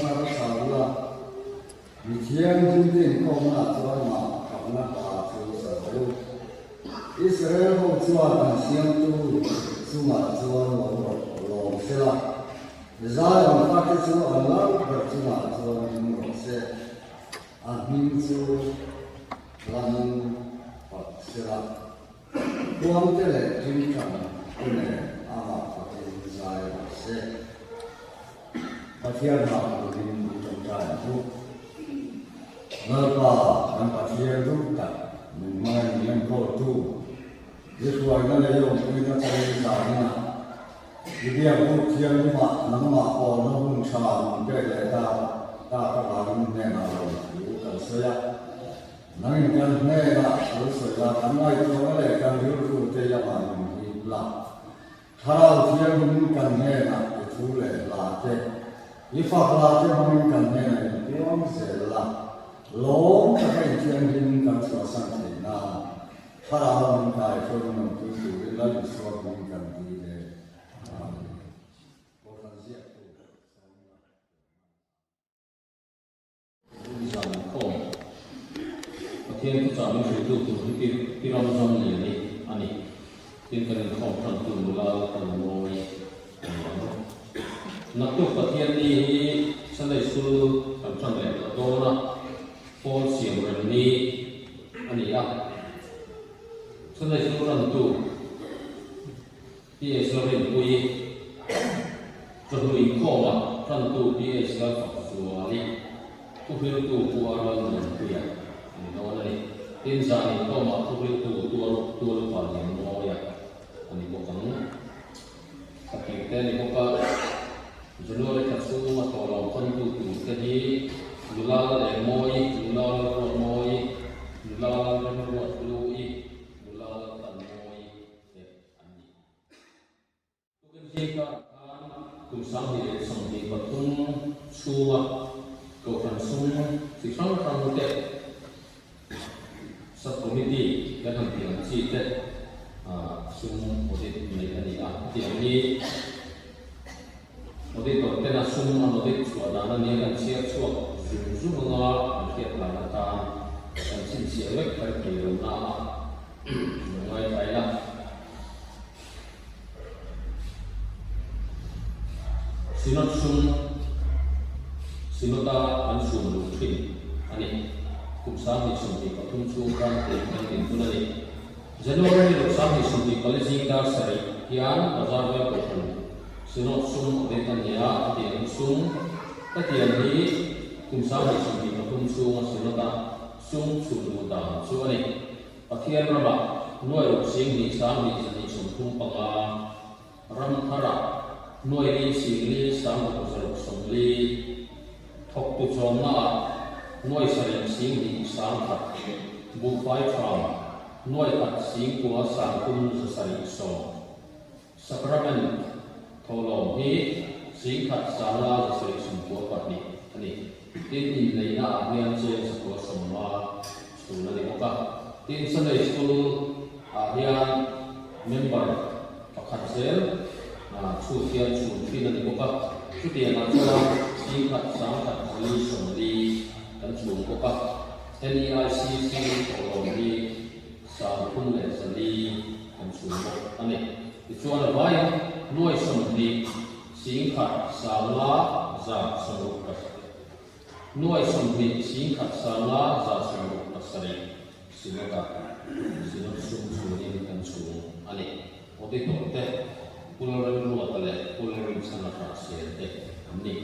thar sa ula, mi thianghlimte inkhawmnaah chuan mah fakna hla chu sa rawh u. Israel ho chuan an siamtu chungah chuan lo rawh lawm sela, Zion fate chu an lal ber chungah chuan hlim rawh se. A hming chu lamin fak sela. Khuangte leh ṭingṭang te nen amah fakin zai rawh se. Pathian hah turin i ṭawngṭai ang u. Lalpa, kan Pathian duh tak, min hmangaih min enkawltu, i hruaina leh i awmpuina changin zaninah i biak buk thianghlimah nangmah pawlna hun ṭha min pek leh tak tak avangin hnenah lo thu kan sawi a. Nangin kan hnenah thu sawi la, kan ngaihtuahna leh kan rilru te lamah min hip la. Thlarau Thianghlim kan hnenah i thu leh hla te, i fak hla te hmangin kan hnenah in puang zel la. Lawm taka i thianghlim kan chhuahsan theih nan Thlarau min kai hruaiin awmpui turin Lal Isua hming kan dil e. Amen. Kohhran ziaktu Sawmna. Zan khawm Pathian thuchah min hrilhtu tur hi pi ram zam lian hi a ni. Tin kan inkhawm tantu nula kan mawi a ni ang. Naktuk Pathian ni hi Sunday School kan tan leh tawh dawn a, Pawl siam rem ni a ni a. Sunday School tantu PH Lalrinpuii, Chawhnu inkhawma tantu PH Lalfakzuali, Thuhriltu Pu Arnold Lianpuia a ni dawn a ni. Tin, zan inkhawmah Thuhriltu Tualupa Lianmawia a ni bawk ang. Thla tir te a ni bawk a, January thla chhunga tawhlawm thawntu tur te hi Nula Lalengmawii, Nula Lalruatmawii, Nula Lalremruathlui, Nula Laltlanmawii te an ni. Tukin zingkarah khan kum 2023 chhunga Kohhran sum chi hrang hrang te, Sub-Committee kan han tih ang chi te sum audit neih a ni a. Hetiang hi Auditor tena sum an audit chhuah dan a nia kan chhiar chhuak zung zung anga kan hriat dan atan kan chhinchhiah vek kher thei lo na a. Lo ngaithla ila. Synod sum, Synod-a an chhun luh thin a ni. Kum 2023 chhung khan tih kan din hun a ni. January ni 2024 zing dar sarih hian Bazar Vel Kohhran Synod sum audit a ni a, hetiang sum hetiang hi kum 2023 chhunga Synod-a sum chhun luh dan chu a ni. Pathian ramah nuai ruk sing hnih sang hnih zahnih 35, ram tharah nuai li sing li sang ruk zaruk 40, thawktu chawmnaah nuai sarih sing hnih sang khat, buhfai ṭham nuai khat sing kua sang tum zasarih sawm. Sacrament thawhlawm hi sing khat sang la zasarih sawmkua pahnih a ni. Tin, inneihna ah hian cheng sakua sawmma chhun a ni bawk a. Tin, Sunday School ah hian member pakhat zel chhut hian chhun thin a ni bawk a. Chutiangah chuan sing khat sang khat zali 40 kan chhun bawk a. NEICC thawhlawm hi 34 kan chhun bawk a ni. Tichuan a vaiin nuai 20 singkhat sanga za 67 nuai 20 singkhat sanga za 67 Synod-a Synod sum chhunin kan chhung a ni. Auditor te, Pu Lalremruata leh Pu Lalrinchhana Hrahsel te an ni.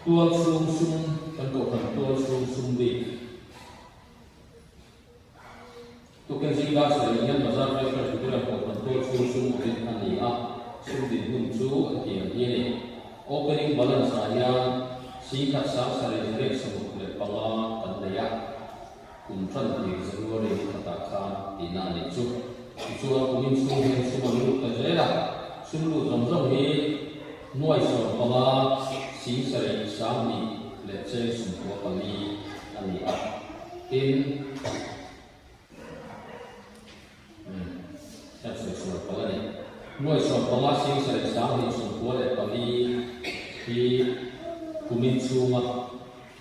Tual chhung sum kan kohhran tual chhung sum bik. Tukin zingah sawi hian Bazar Veng Presbyterian Kohhran tual chhung sum audit a ni a, sum dinhmun chu hetiang hi a ni. Opening balance ah hian singkhat sang sarih zariat 65 kan nei a, kum tan tir January ni khatah khan tihna a nih chu. Tichuan kumin chhung hian sum an lut ta zel a, sum lut zawng zawng hi nuai 15 sing sarih 20 leh cheng 94 a ni a. Tin, hian sawi sual palh a ni. Nuai 15 sing sarih 20 94. hi kumin chhunga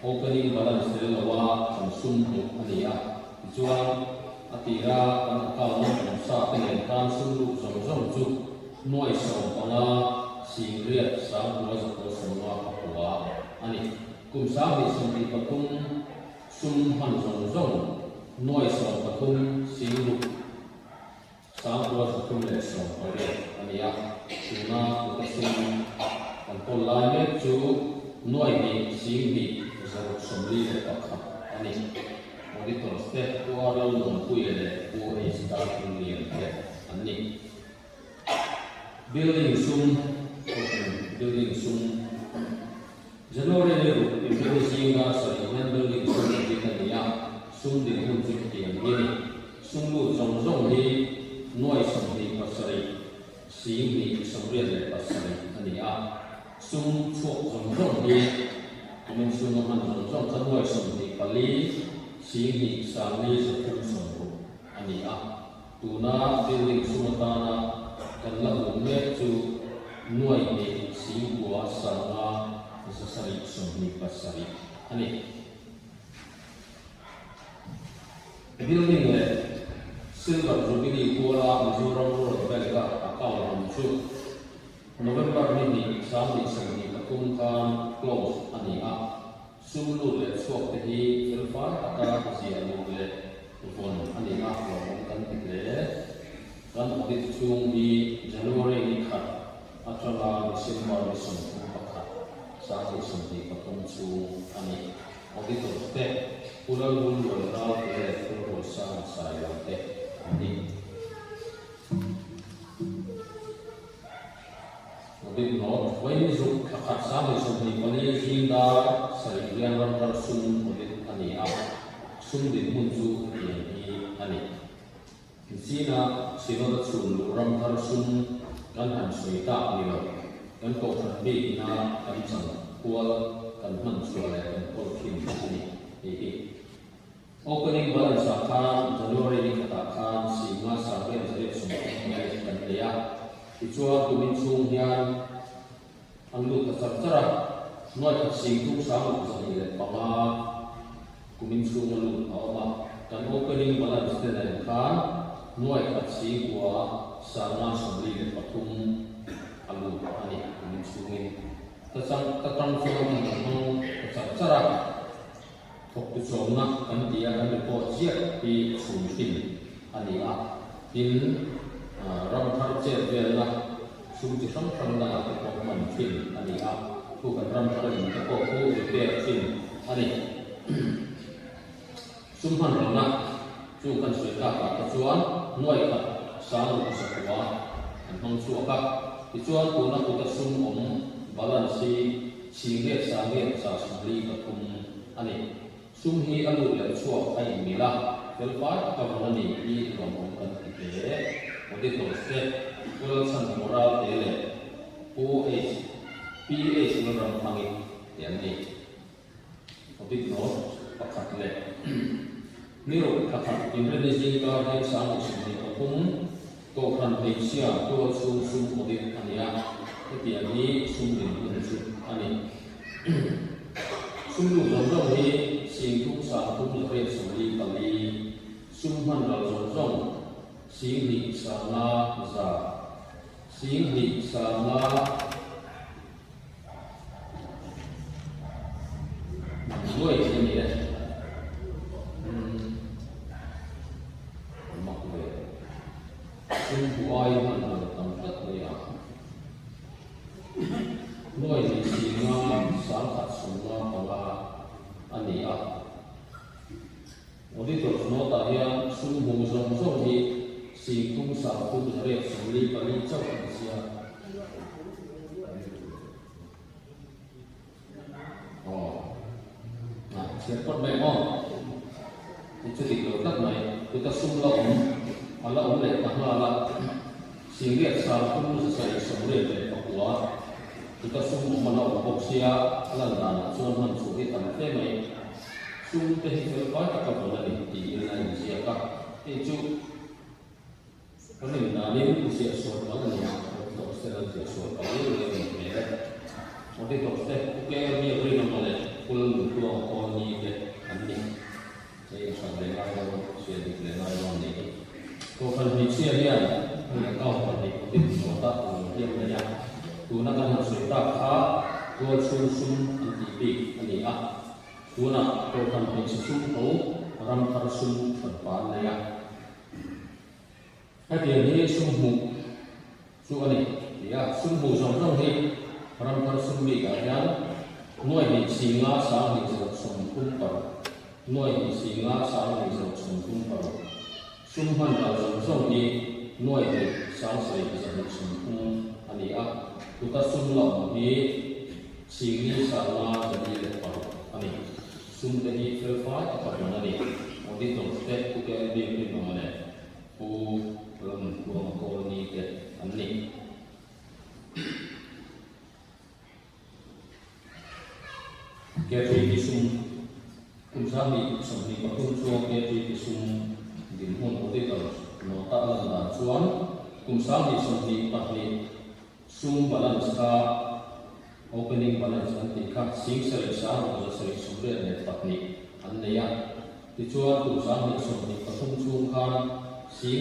opening balance tel loa kan sum hmuh a ni a. Tichuan, a tira kan account-a awm sa te nen khan sum lut zawng zawng chu nuai 15 singriat sangkua zakua 50 pakua a ni. Kum 2023 sum hman zawng zawng nuai 13 singruk 9 318 a ni a, tuna kuta sum kan kawl lai mek chu nuai hnih 10,000 641 a ni. Auditors te Pu R Lalnuanpuia leh Pu H Darthunglian te an ni. Building sum, Building sum January ni ruk inrem zinga sarih hian building sum audit a ni a, sum dinhmun chu hetiang hi a ni. Sum lut zawng zawng hi nuai 27 10,000 87 a ni a, sum chhuak zawng zawng hi kumin chhunga hman zawng zawng kha nuai 24 10,000 sangli 360 a ni a. Tuna building sum atana kan la hmuh mek chu nuai hnih 9 5 7 27 a ni. Building leh Silver Jubilee kuala Mizoram Rural Bank-a account awm chu November ni hnih 2023 khan close a ni a. Sum lut leh chhuak te hi felfai taka ziah luh leh vawn a ni a, lawmawm kan ti hle. Kan audit chhung hi January ni khat atanga December ni 31, 2023 chhung a ni. Auditor te Pu Lalvunluai Ralte leh Pu Rosang Sailo te an ni. Audit Note, Vawiin zuk thla khat 2024 zing dar sarih hian ramthar sum audit a ni a, sum dinhmun chu hetiang hi a ni. Nicina Synod-a chhun luh ramthar sum kan han sawi tak ni lo, kan kohhran bikina kan chang kual kan hman chhuah leh kan kawl thin a ni tih hi. Opening balance ah khan January ni khatah khan 50 sangriat zariat 30 kan nei a, tichuan kumin chhung hian an lut ta char char a, nuai khat 10,000 205 kumin chhung a lut a awm a, kan opening balance te nen khan nuai khat 9 5 53 a lut a ni kumin chhungin. Ta chang ta tang chuan an hmang ta char char a. Thawktu chawmna kan ti a, kan report ziah hi chhun thin a ni a. Tin, ram thar chet velna sum chi hrang hrang dangah te pawh hman thin a ni a, khu kan ram thar in te pawh khu repair thin a ni. Sum hman rawhna chu kan sawi takah te chuan nuai khat sang ruk zakua an hmang chhuak a, tichuan tuna kuta sum awm balance hi 10 9 143 a ni. Sum hi a lut leh chhuak a inmil a, felfai taka vawn a ni hi lawmawm kan ti hle. Auditors te, Pu Lalchhan Moral te leh Pu H. PH Lalramthangi te an ni. Audit note pakhat leh ni ruk thla khat inreni zingkar hian 2023 Kohhran hmeichhia tual chhung sum audit a ni a, hetiang hi sum dinhmun chu a ni. Sum lut zawng zawng hi 10 3 844, sum hman ral zawng zawng 2 5 100, 2 5 Nuai a ni e. Mak ve. Sum buai hman lo tam tlat mai a. Nuai ni 5 1 55 a ni a. Auditors note ah hian sum hmu zawng zawng hi 10 3 844 chauh a ni sia. Aw, ah, chhiar phawt mai ang aw. Chu chu dik lo tlat mai. Kuta sum la awm, a la awm leh ta nghal a. 8 3 7 leh pakua. Kuta sum awm a la awm bawk sia, a lan danah chuan hman chhuah hi tam hle mai. Sum te hi felfai taka vawn a ni tiin a inziak a. Hei chu Kan indanin ziah sual palh a ni a, Doctor Sela ziah sual palh riau riau a ni hmel e. Auditors te Pu KL Biakrinawma leh Pu Lalnuntluanga Kawlni te an ni. Hei a hran leh ngai dawn, hria dik leh ngai dawn ni hi. Kohhran hmeichhia hian hei account pahnih audit zawta a lo hliam mai a, tuna kan han sawi tak kha tualchhung sum an tih bik a ni a. Tunah kohhran hmeichhe sum tho ramthar sum hranpa an nei a. Hetiang hi sum hmuh chu a ni ti a, sum hmuh zawng zawng hi ramthar sum bikah hian nuai hnih singa sanghnih zaruk 36, nuai hnih singa sanghnih zaruk 36, sum hman ral zawng zawng hi nuai hnih sangsarih zahnih 30 a ni a, kuta sum la awm hi singli sanga 406 a ni. Sum te hi felfai taka vawn a ni. Auditors te Pu KLB Rinawma leh Pu Ramtluanga Kawlni te an ni. KTP sum Kum 2023 chuang KTP sum dinhmun auditors nota a lan dan chuan kum 2022 Sum balance kha opening balance an tih kha 76 784 an nei a. Tichuan kum 2023 chhung khan 2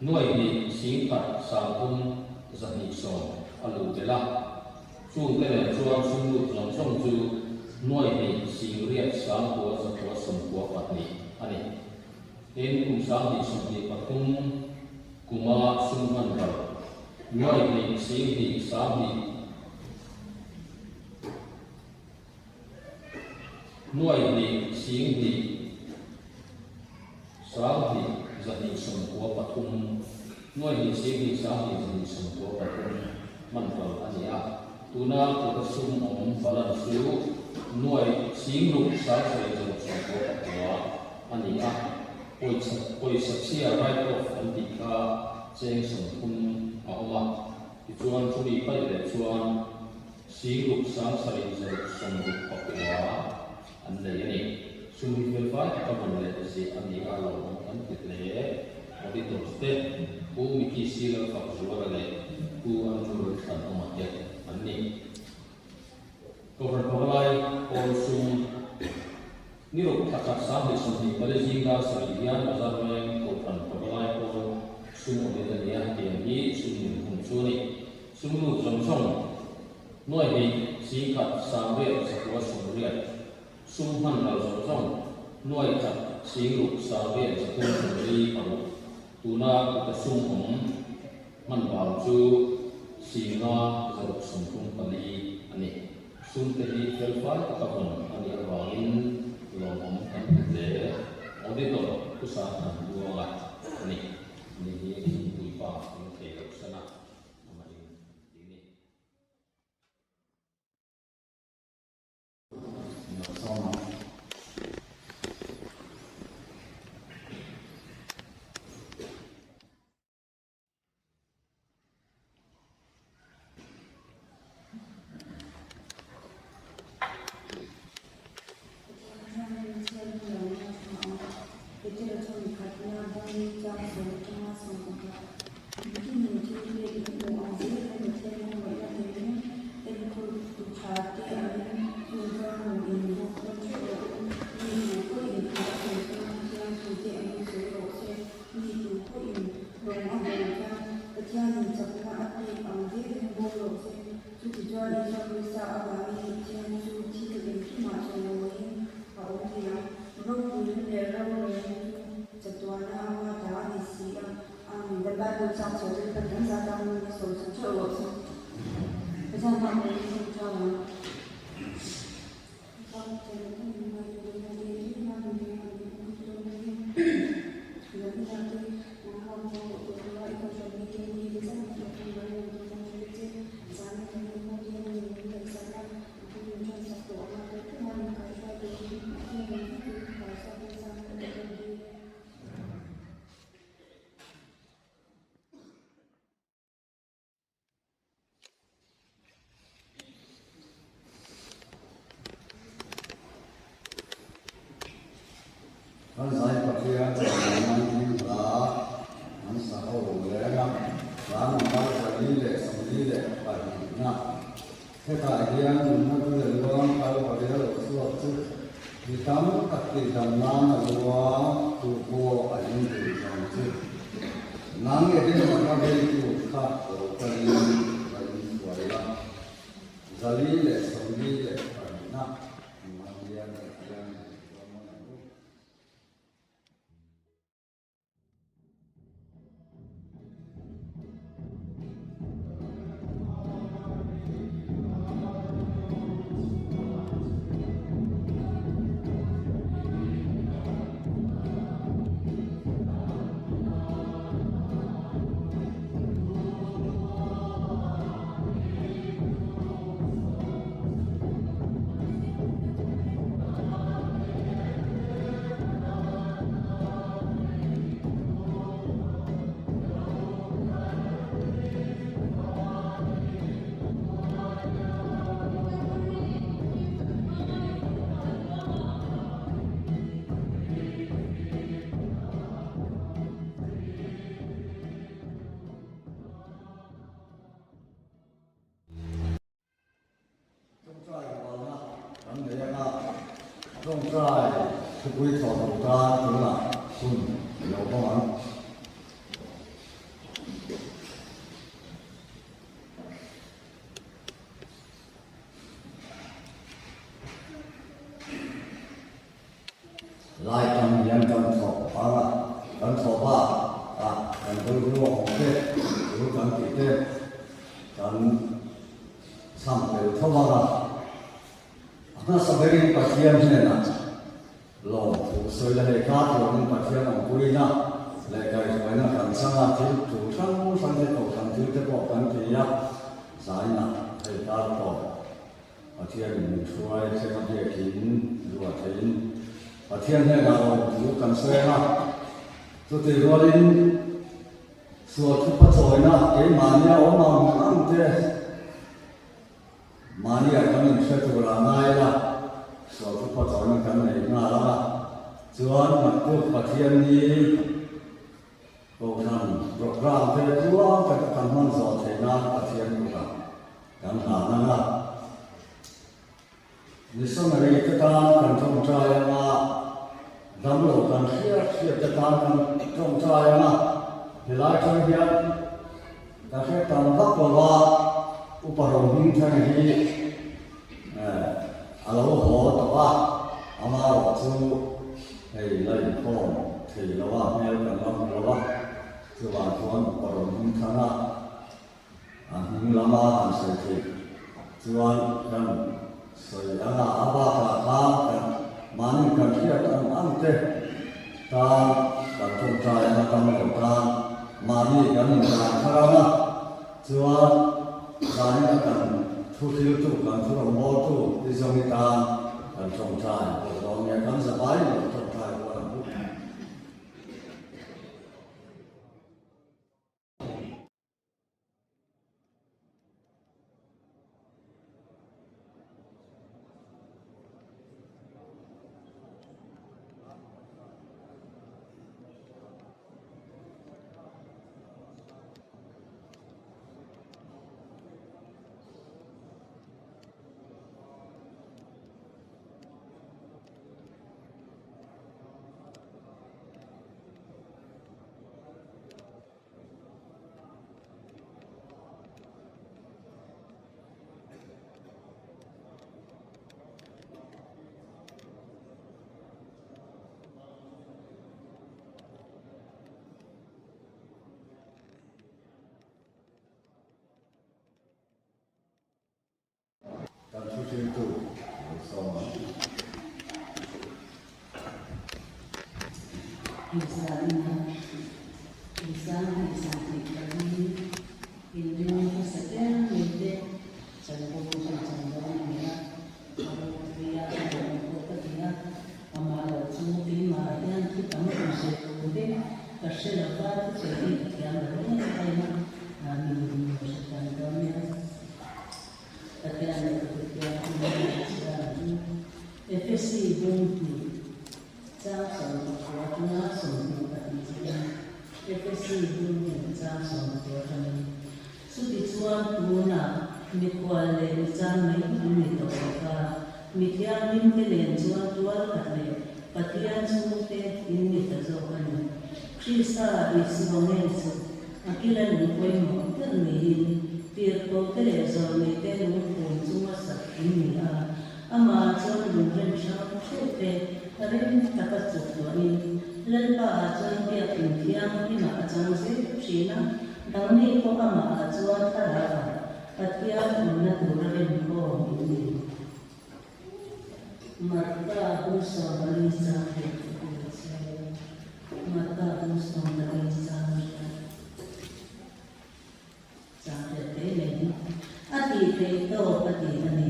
nuai hnih 1 30 210 a luh belh a. Chungte nen chuan sum lut zawng zawng chu nuai hnih 8 9 992 a ni. Tin, kum 2023 Kuma sum hman ral nuai hnih 2 2 nuai hnih 2 2 293 nuai hnih 2 2 293 hman ral a ni a. Tuna kuta sum awm balance chu nuai 6 7 6 a ni a. Pawisa pawisa chhia write off an tih kha cheng 30 a awm a, tichuan chumi paih leh chuan 6 7 6 9 an nei a ni. Sum hi felfai taka vawn leh ziah a ni a, lo awm kan ti hle. Auditors te Pu Mickey Silar Fakzuala leh Pu Andrew Lalthlanawma te an ni. Kohhran pavalai pawl sum ni ruk thla khat 2024 zing dar sarih hian Bazar Veng Kohhran pavalai pawl sum audit a ni a, hetiang hi sum dinhmun chu a ni. Sum lut zawng zawng nuai hnih 1 9 9 80 sum hman ral zawng zawng nuai khat 6 6 3 36 tuna kuta sum awm hman bang chu 5 6 34 a ni. Sum te hi felfai taka vawn a nih avangin lawmawm kan ti hle. Auditor Pu Sanghan Buanga a ni. Ani hi thingpui pa in thei loh san a, amah in an ti ni. Mi tu pawhin rawng a bawm chuan Pathianin chakna a pek ang zelin bawm rawh se. Chutichuan Isua Krista avangin Pathian chu thil engkimah chawimawiin a awm thei ang. Ropuina leh rorelna chu chatuana anga ta a ni si a. Amen. The Bible chak chho chu Pathian zat a hmun a sawi chho theuh rawh se. Pathian hma pawhin a sawi chho ang. Kan zai Pathian chuan in hla an sa ho leng a, hla number 442. Hetah hian nunna tui a luang Kalvari a lo chhuak chu mi tam tak tihdam nan a luang tu pawh a inbui zawng chu. Nang Eden laka veitu kha lo kalin va inhruai la. 442na man hian Pathian rawn a lut. Tawngtai rualna kan nei anga tawngtai thupui thawh lo tan tunah hun i lo hmang ang. Lai tang hian kan thawk ang a, kan thawh bak a kan rilru a awm te, chu kan tih te kan chham tel tho ang a. A hmasa berin Pathian hnenah lawmthu sawi la hei kha turin Pathian awmpuina leh kaihhruaina kan chang a, thil thu hrang hrang te kohhran thil te pawh kan ti a, zainah hei kar tawp. Pathianin min hruai thleng a biakin luah theiin Pathian hnenah lawmthu kan sawi ang a, chutih rualin sual thupa chawina keimahnia awm ang ang te mahnia kan inhre tur a ngai la, sual thupa chawina kan nei nghal ang a, chuan naktuk Pathian ni Kohhran programme te tluang taka kan hman zawh theih nan Pathian kutah kan hlan ang a. Missionary te tan kan tawngtai ang a, damlo kan hriat hriat te tan kan tawngtai ang a. Helai tang hian ka hre tam vak lo va, Upa Rohmingthanga hi a lo haw tawh a, amaherawh chu hei la inkhawm thei lo a, hmel kan la hmu lo a, chuvang chuan upa rawn hming thang a, a hnung lama han sawi theih chuan kan sawi ang a, a bakah khan kan mahni kan hriat ang ang te tan kan tawngtai ang a, tam lo tan mahni kan indan thar ang a, Chuan zanin a kan thu hriltu, kan thu rawngbawltu i zawng i tan kan tawngtai bawk dawn nge, kan zavai lo tawngtai rual ang u. Kan thu hriltu lo sawm ang. Ka hre lo va, thusawi hi ka thiam lo em em a, min lo hre thiam dawn nia. Pathian leh ka Pathian a ni a chhiar ang u. Efesi bung hnih chang 14 atanga 22 chiin Efesi bung hnih chang 14 atangin Chutichuan tunah. Mikhual leh michang mai an ni tawh lo va, mi thianghlimte nen chuan tual khat leh Pathian chhungte in ni ta zawk a ni. Krista Isua ngei chu a kila lung pawimawh ber niin tirhkohte leh zawlneite lungphum chunga sak in ni a, amah chuan lungrem hrang theuhte rem taka chuktuahin Lalpa ah chuan biak inthianghlimah a chang zel thin a, Nangni pawh amah ah chuan thlarau Pathian awmna tura remkhawm in ni. Marka bung 14 chang riat te pawh a chhiar a, Marka bung 14 chang riat chang riat te mai hi a tih theih tawk a ti a ni.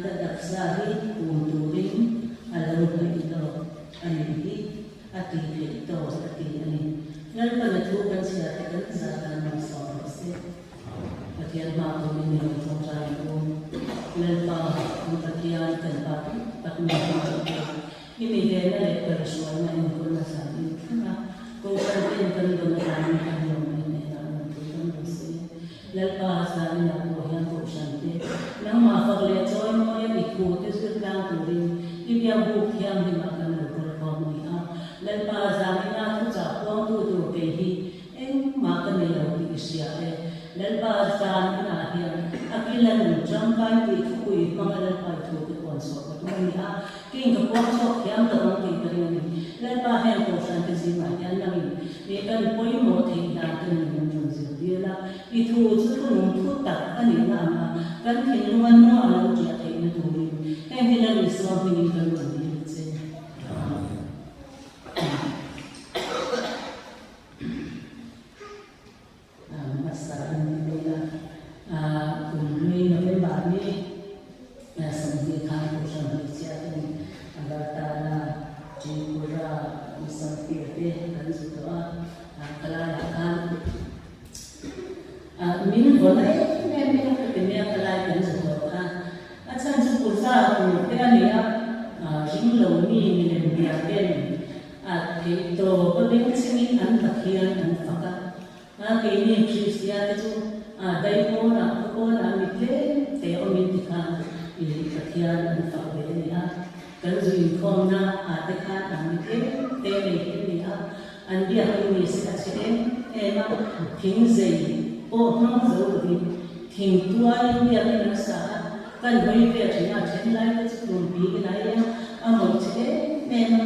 Ka taksa hi kum turin a lo hnaih lawk a nih hi a tih theih tawk a ti a ni. Lalpana thu kan chhiar te kan zah dan rawn sawm rawh se. Pathian hma turin mi lo tawngtai ang u. Lalpa, kan Pathian, kan Pa duh tak mi hma chu te, i mi venna leh kaihhruaina enkawlna zan in thleng a, Kohhran ten kan dawn avangin kan lawm em em a, rawn thu kan rawn sawi e. Lalpa zaninah pawh hian Kohhran te, nangmah fak leh chawi mawia i thu te zir tlang turin i biak buk thianghlimah kan lo kal khawm a ni a. Lalpa zaninah thuchah puangtu tur kei hi Engmah ka ni lo tih i hria e. Lalpa zaninah hian a kila lung tangkai tih thupui hmanga Lalpa i thu te puan chhuah ka tum a ni a, keng ka puang chhuak thiam lo ang tih ka ring a ni. Lalpa heng Kohhran te zingah hian nangin mi kan pawimawh theih dan te min rawn rawn zirtir la, i thu chu thunung thu tak a nihna ang a, kan thinlunga nua a lo ṭiah theihna turin heng hi Lal Isua hmingin kan rawn dil che. Amen. Hmasa an ni mai a, kum hlui November ni 20 khan Kohhran hmeichhia ten Agartala, Tripura, Mizoram te kan zu tawh a, kalaiah khan min vaw na em em mai a, ka ti mai a, kalai kan zu tawh khan a chhan chu puja tur te a ni a, ring lo mi milem bia ten A theih tawp a beng chhingin an Pathian an fak a. A keini Kristian te chu a daipawnah khawpawnah mi tlem te awmin tikhan i Pathian an fak ve a ni a. Kan zu inkhawmna ah te khan an mi tlem te nei hi a ni a. An biak hi ni se a chhe em em a, thing zei pawh hmang zo lovin thing tualin biakin an sa a. Kan hawi vel thin a, then lai te chu tumpi in a ei a, a mawih che em em a.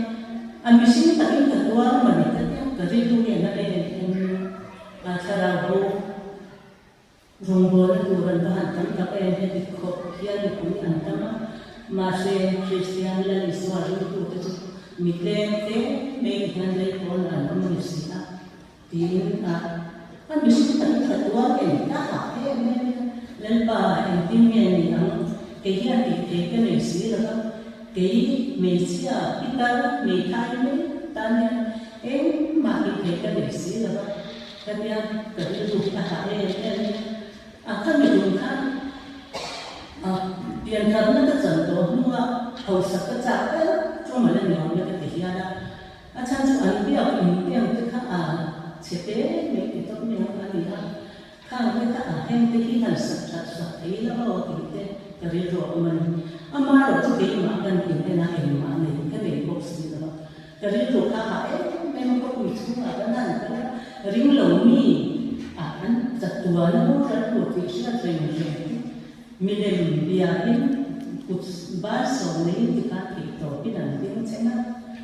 A mihring takin ka tuar mani ka tia, ka rilru hian a em em a, thlarau bo rawngbawlna tur an va han tam tak em, heti khawp hian mipui an tam a, mahse Kristian Lal Isua ringtute chu mi tlem te mai ti hian lei pawn an awm ni si a. Tiin a a mihring takin ka tuar nge ni ta hah em em a, Lalpa engtin nge ni ang, kei hian tih theih ka nei si lo va, kei hmeichhia pitar hmeithai mai tan hian engmah tih theih ka nei si lo va, ka tia ka rilru hi a hah em em mai a, a kha mi tum khan a piantharna ka chan tawh hnua hausak ka chak ber chu mawle ni awm e ka ti hian a. A chhan chu an biak in em te kha a chhe te mai ti tawp mai ang a ni a, khang te kha a heng te hi han sak that sak thei la aw tih te ka rilru a awm a ni. Ama erawh chu keimah kan in en a engmah nei ka nei bawk si lo a, ka rilru kha a em em a khawpui chhungah kan han kal a, ring lo mi a an chatuan a boral tur tih hriat reng reng te milem biakin kut ban sawm neiin tikhan theih tawpin an ding cheng a.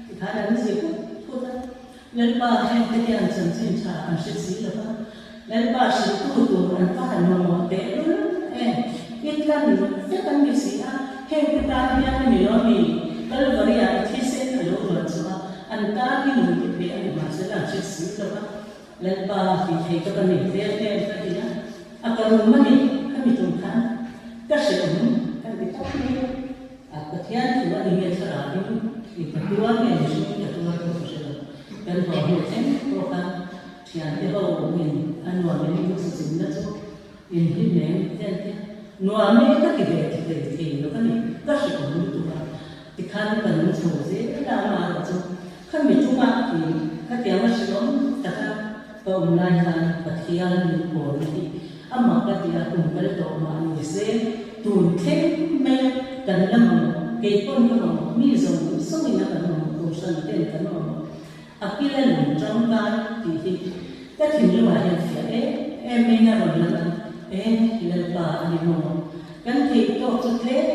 Tikhan an zir phut phut a, Lalpa heng te hian chanchin tha an hre si lo va, Lalpa hrilhtu tur an va han mamawh teh lul em? I tlan vek an ni si a, heng te tan hian a ni lo mi Kalvaria i thisen a lo ruan chhuah a, an tan i nun i pe a ni mahsela an hre si lo va, Lalpa tih thei ka va nei vel em ka ti a, a ka rum a ni, khami tum khan ka hrehawm ka ti tawp mai a. A Pathian thu a ni nge thlarauin i ka tuar nge mihring ka tuar pawh ka hre lo. Kan haw hnu thleng pawh khan thiante ho in a nuam in in chhuzin na chu in hlim eng vel te nuam e ka ti ve ti hlei thei lo ka ni ka hrehawm lutuk a tikhan ka nung chho zel a amaherawh chu khami tumah i khatiang a hrehawm taka ka awm lai khan Pathian min pawl na hi. A mak a ti a, kum kal tawh mah ni se, tun thleng mai a kan la mamawh, kei pawn ka mamawh, mi zawng zawngin a kan mamawh, kohhran ten kan mamawh. A kil a lung tangkai tih hi ka thinlungah hian fiah em em maiin a rawn lang a, e Lalpa a ni maw? Kan theih tawk chu tlem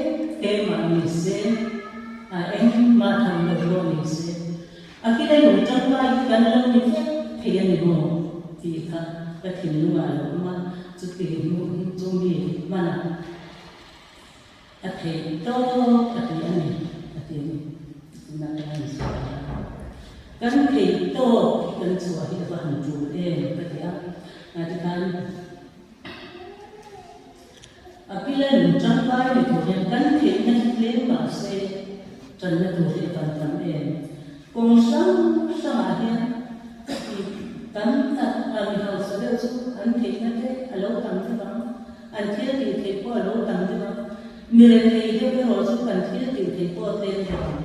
tlem mah ni se, a engmah tham lo pawh ni se, a kil a lung tangkai hi kan lo ni vek thei a ni maw? tih kha ka thinlungah a lo awm a, chuti hmuh chu mi hman a. A theih tawk a ti a ni, a ti a ni. Tunah ka han sawi a. Kan theih tawk hi kan chhuah hi a va han tul em ka ti a. Tikhan a kila lung tangkai ni tur hian kan theihna hi tlem mah se tanna tur hi a van tam em. Kawng hrang hrangah hian tam tak a mi hausa deuh chu an theihna te a lo tam deuh ang. An thil tih theih pawh a lo tam deuh a, mi rethei deuh erawh chu kan thil tih theih pawh a tlem deuh ang.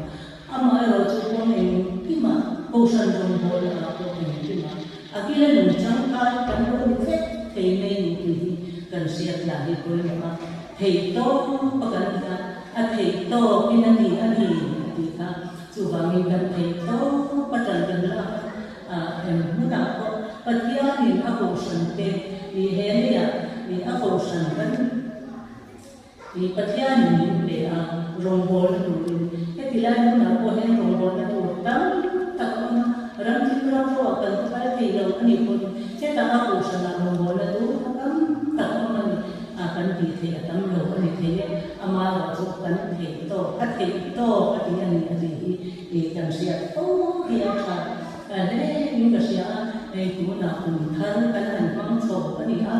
Amah erawh chu kawng engkima Kohhran rawngbâwl ah pawh engkima a kila lung tangkai kan lo ni vek thei mai ni tih hi kan hriat lah hi pawimawh a, theih tawp a kan ti a, a theih tawkin a ti a ni a tih kha. Chuvangin kan theih tawp a tan kan lak a, eng hmunah pawh Pathianin a kohhran te i he leiah i a kohhran kan i Pathianin min pe a, rawngbawlna turin heti lai hmunah pawh hian rawngbawlna tur tam tak a awm a, ram thim ram ruah kan kal thei lo a nih pawhin hetah a kohhranah rawngbawlna tur tam tak a awm a ni. A kan tih theih a tam lo a ni thei e, amaherawh chu kan theih tawk, a theih tawk a ti a ni a tih hi i kan hriat fo hi a tha hle in ka hria a, hei tunah kum thar kan han hmang chho a ni a,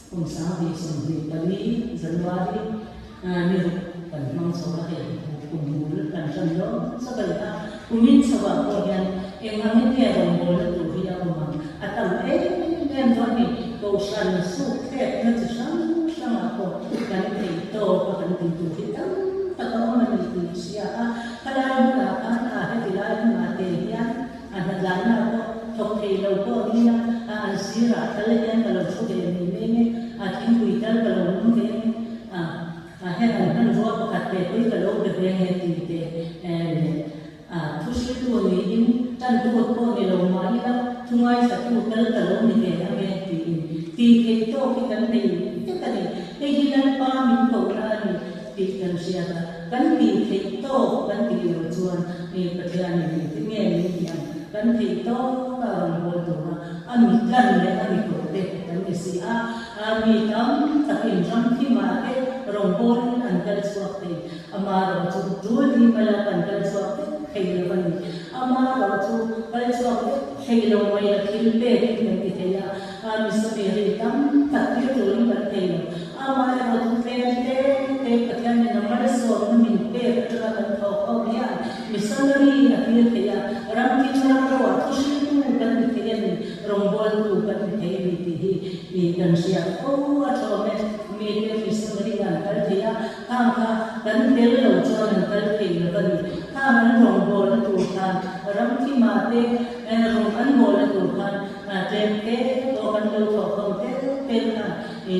kum 2024 January ni ruk kan hmang chho a, hei kum bul kan hran dawn chauh a ni a, kumin chhoah pawh hian eng angin nge rawngbawlna tur hi a awm ang, a tam em em dawn a ni. Kohhran suk thlekna chi hrang hrangah pawh kan theih tawk a kan tih tur hi tam tak a awm a ni tih a hria a, khalai hmunah khan a heti lai hmunah te hian a hnatlanna pawh thawk thei lo pawh ni a, a an sirah tal hian ka lo thu ve mai mai nge, a thingpui tal ka lo nung ve nge, a a heng an hmanrua pakhat te pawhin ka lo be ve nge tih te leh A thuhriltu niin tantu pawh ni lo mah ila thu ngaithlatu kal ka lo ni ve ang e tiin tih theih tawk hi kan nei vek a ni. Hei hi Lalpa min kohna a ni tih kan hriat a, kan tih theih tawk kan tih loh chuan Pathianin engtin nge min tih ang? Kan theih tawk a rawn hawl tur a, a mi tlan leh a mi koh te kan ni si a, mi tam takin ram thimah te rawngbawlin an kal chhuak thei. Amaherawh chu tul ni mala kan kal chhuak vek thei lo a ni. Amaherawh chu kal chhuak vek thei lo mai a thil pek in kan ti thei a, a missionary tam tak thil turin kan thei lo. Amaherawh chu tlem te te Pathianin a malsawmna min pek atanga kan thawk ho hian missionary a tir thei a, ram thim ram roah thu hriltu kan ni thei a ni, rawngbawltu kan ni thei a ni tih hi kan hriat fo a thawm e. Mite missionary an kal thei a. Khang kha kan tel lo chuan an kal thei lo a ni. Khang an rawngbawlna tur khan ramthima te rawng an bawlna tur khan tlem te pawh kan lo thawhkhawm tel tel khan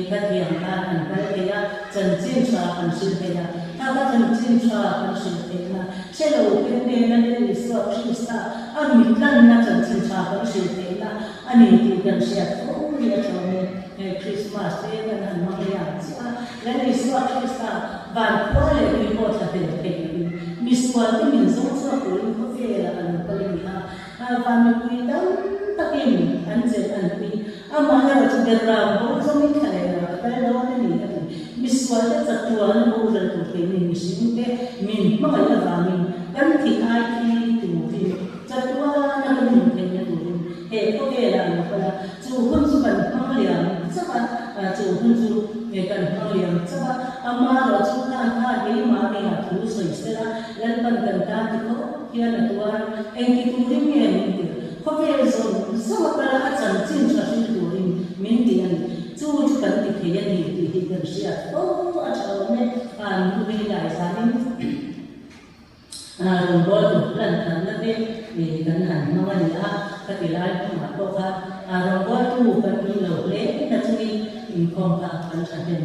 khathiam khan an kal thei a, chanchin tha kan hrilh thei a. Kha kha chanchin tha kan hrilh theihna hre lo te hnena Lal Isua Krista a mitlanna chanchin tha kan hrilh theihna a ni tih kan hriat fo hi a thlawm e. He Krismas te kan han hmang liam chiah a, Lal Isua Krista van khua leh tui pawh thla hlel thei lovin misual te min zawng chhuak turin khawvelah a lo kal a ni a, van mipui tam takin an chelh an pui. Amaherawh chu Berram bo zawngin thla leh lah ka kal dawn a ni a ti. Misual te chatuan boral tur keini mihring te min hmangaih avangin kan thih ai thi turin chatuana kan nun theihna turin he khawvelah a lo kal a. Chu hun chu kan hmang liam chauh a, chu hun chu kan hmang liam chauh a, amaherawh chu khan kha keimahni ah thu sawi sela, Lalpan kan tan ti khawp hian a tuar a, engti turin nge min tirh? Khawvel zawng zawng a kal a, a chanchin tha hrim turin min ti a ni. Chu chu kan ti thei a ni tih hi kan hriat fo a tha awm e, an ui lai zanin. Rawngbawltu plan thanna te kan han hmang a ni a. Khati lai hmunah pawh kha rawngbawltu kan awm lo hle na chungin inkhawm kha kan thahnem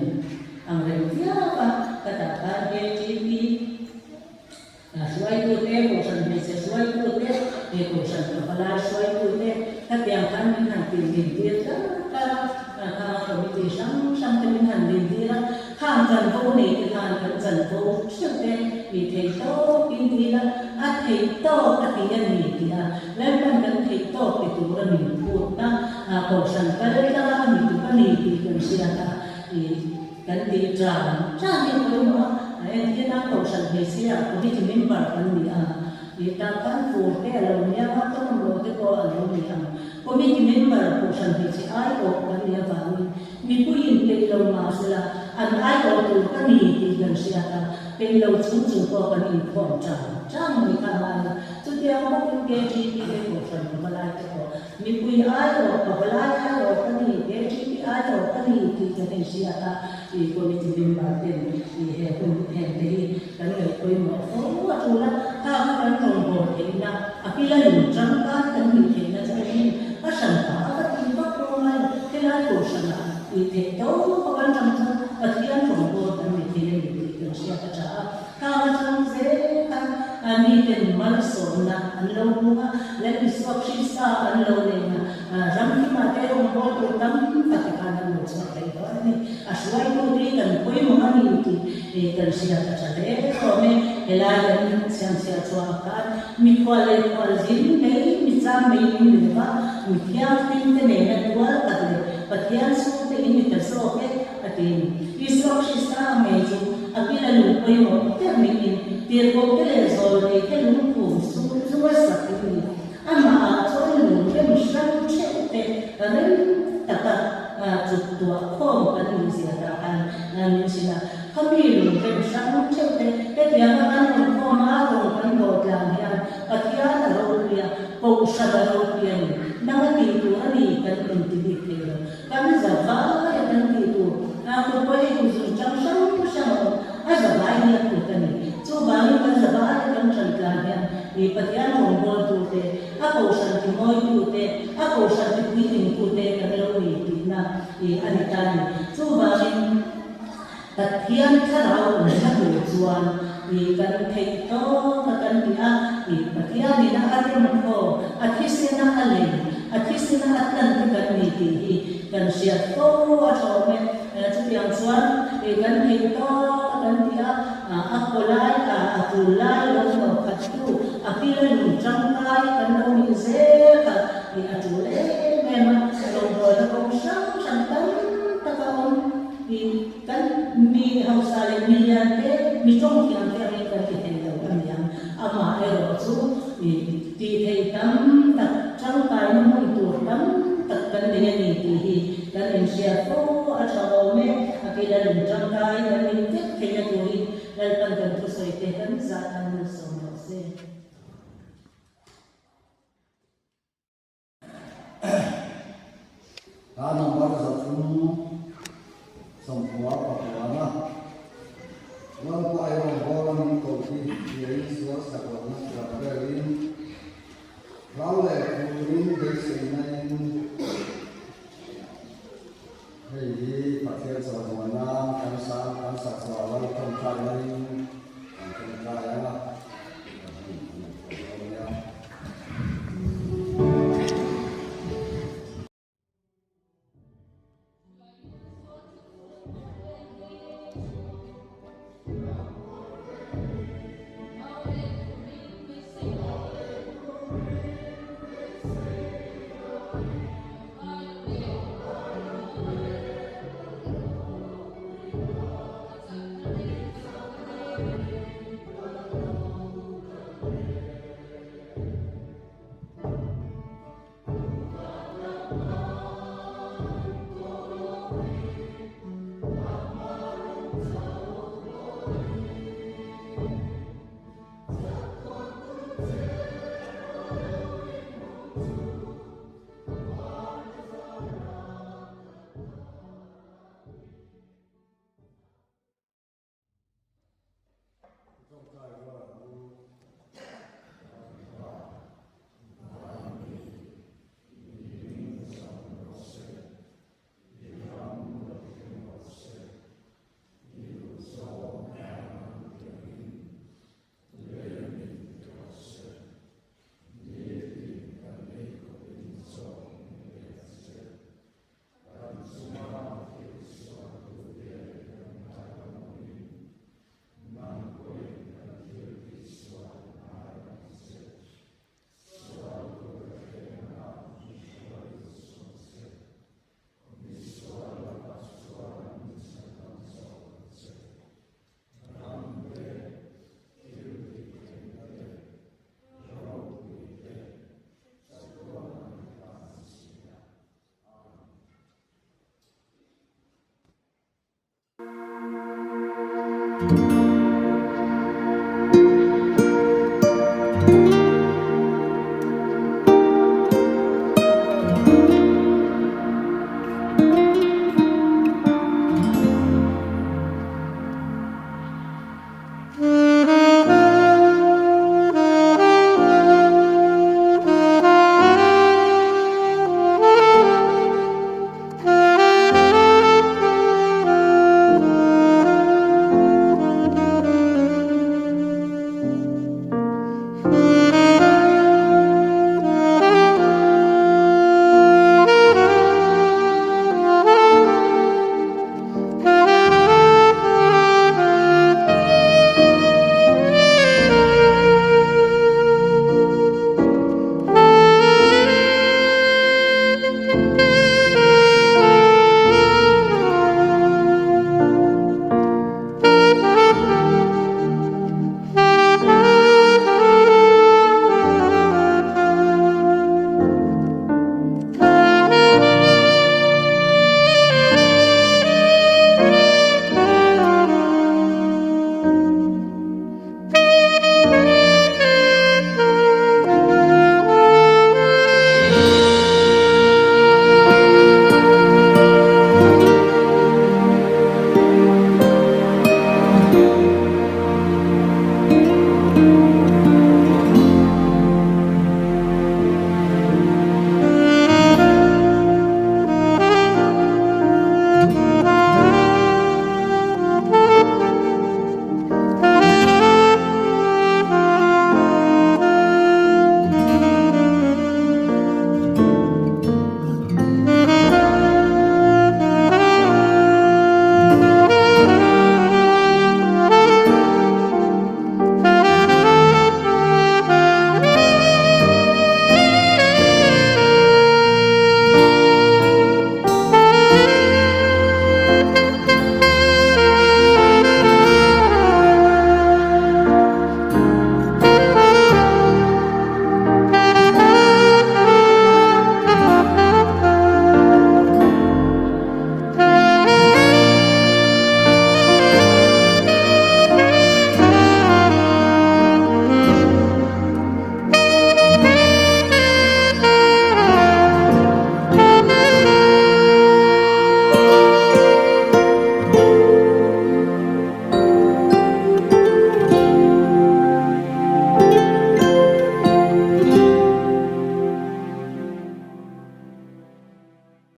ang reng viau a. Khatah khan KTP hruaitute, Kohhran hmeichhe hruaitute, he Kohhran pavalai hruaitute khatiang khan min han tih din tir tlat tlat a, kha committee hrang hrang te min han din tir a, khang chanvo nei te khan kan chanvo theuh te tih theih tawk in ti ila a theih tawk a ti a ni tih a, Lalpan kan theih tawk ti tura min phutna Kohhran kal tlanga a mi tuk a ni tih kan hriat a, Kan tih tan tan hi a pawimawh a, entir nan Kohhran hmeichhia committee member kan ni a, ih tah khan fur te a lo ni ang a, tawng lo te pawh a lo ni ang. Committee member Kohhran hmeichhe aiawh kan nih avangin mipuiin peih lo mah sela an aiawh tur ka ni tih kan hriat a, peih lo chung chung pawh kan inkhawm tan tan mai kha a ngai a. Chutiang bawkin KTP te Kohhran pavalai te pawh Mipui aiawh, pavalai aiawh ka ni, KTP aiawh ka ni tih kan inhriat a, i committee member ten i he hun heng te hi kan ngaih pawimawh fo a tul a, kha kha kan rawngbâwl theihna, a pila lung tangkai kan nih theihna chu engin a hran pah a ka ti vak lo mai, helai kohhranah i theih tawp a kan tang chuan Pathian rawngbâwl kan ni thei a ni tih kan hriat a tha a. Khang atang zel khan miten malsawmna an lo hmu a, Lal Isua Krista an lo nei a, ramhima te rawngbâwl tur tam tak te khan an lo chhuak thei dawn a ni. A hruaitu te hi kan pawimawh a ni tih kan hriat a tha hle hlawm e. Helai kan chhianchhiah chhuah khan mikhual leh khualzin mai, micham mai in ni lova, mi thianghlim te nena tual tak leh Pathian chhungte in ni ta zawk e. A ti. Isua Krista a ngei chu a pila lung pawimawh ber niin tirhkohte leh zawlnei te lungphum sum chu a sak in ni. Amah ah chuan lung rem hrang theuh te rem taka chuk tuah khawm kan nih zia dah khan min hrilh a. Khami lung rem hrang theuh te hetianga kan rawn khawm a, rawn kan dawh tlang hian Pathian a ropui a, Kohhran a ropui a ni. Nang a tih tur a ni kan inti bik thei lo. Kan za vai a kan tih tur a kut pawh hei kut zung chang hrang hrang a awm, a za vai hi a kut a ni. Chuvangin kan za vai a kan ṭan tlan hian mi Pathian rawngbâwl tute, a kohhran ti mawitute, a kohhran ti puitlingtute kan lo ni tihna a ni ta a ni. Chuvangin Pathian thlarau awmna tur chuan kan theih tawk a kan ti a, Pathianin a rem khaw, a thisena a lei, a thisena a tlan te kan ni tih hi kan hriat fo a tha awm e. Chutiang chuan kan theih tawk a kan ti a, a kaw lai, a tul lai lo hnawh khat tu, a pila lung tangkai kan lo nih zel kha a tul em em a, rawngbawlna kawng hrang hrang tam tak a awm. I kan mi hausa leh mi lian te, mi tawng thiam te angin kan ti thei lo a ni ang. Amah erawh chu i tih theih tam tak, tangkaina hmun tur tam tak kan nei a ni tih hi kan inhriat fo a tha awm e. A kila lung tangkai kan nih vek theihna turin Lalpan kan thusawi te kan zah tan malsawm rawh se. Hla number 390 pakuana Lalpa i rawngbâwl a min koh hi hriain sual sak lohna tuar velin hlau leh turin beiseina in hei hi Pathian chawimawi nan kan sa kan sak chhuah lal tawngtai laiin kan tawngtai ang a. Thank you.